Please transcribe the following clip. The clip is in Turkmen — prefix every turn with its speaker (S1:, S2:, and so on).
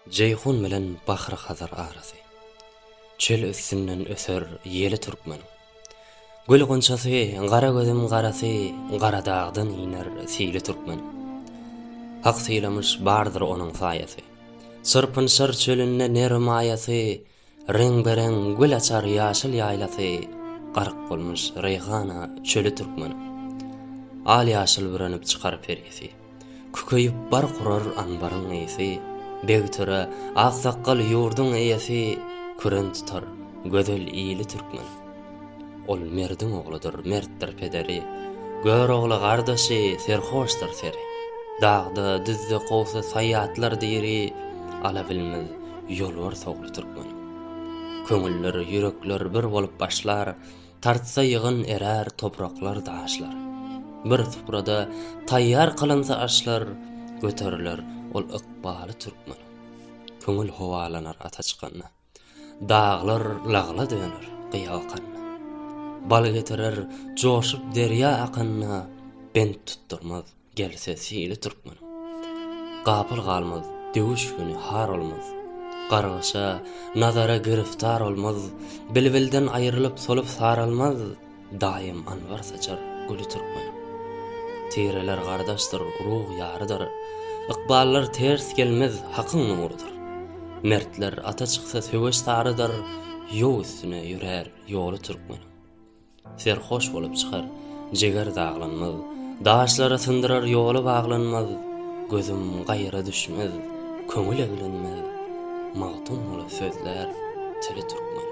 S1: Jeýhun bilen Bahry-Hazar arasy. Çöl üstünden öser ýeli türkmeniň. Gül gunçasy, gara gözüm garasy, Gara dagdan iner sili türkmeniň. Hak sylamyş bardyr onuň saýasy. Çyrpynşar çölünde ner maýasy, Reňbe-reň gül açar ýaşyl ýaýlasy, Gark bolmuş reýhana çöli türkmeniň. Al-ýaşyl bürenip çykar perisi. Kükeýip bark urar anbaryň ysy, Beg-töre, aksakgal ýurduň eýesi, Küren tutar gözel ili türkmeniň. Ol merdiň ogludyr, mertdir pederi, Görogly gardaşy, serhoşdyr seri. Dagda, düzde kowsa saýatlar diri, Ala bilmez ýolbars ogly türkmeniň. Köňüller, ýürekler bir bolup başlar, Tartsa ýygyn erär topraklar, daşlar. Bir suprada taýýar kylynsa aşlar, Göteriler ol ykbaly türkmeniň. Köňül howalanar ata çykanda. Daglar lagla döner gyýa bakanda. Bal getirer joşup derýa akanda, Bent tutdurmaz gelse sili türkmeniň. Gapyl galmaz döwüş güni har olmaz. Gargyşa, nazara giriftar olmaz, Bilbilden aýrylyp solup saralmaz, Daýym anwar saçar güli türkmeniň. Tireler gardaşdyr, urug ýarydyr, Ykballar ters gelmez, Hakyň nurudyr. Mertler ata çyksa söweş sarydyr, Ýow üstüne ýörär ýoly türkmeniň. Serhoş bolup çykar, jiger daglanmaz, Daşlary syndyrar ýoly baglanmaz, Gözüm gaýra düşmez, köňül eglenmez, Magtymguly sözlär tili türkmeniň.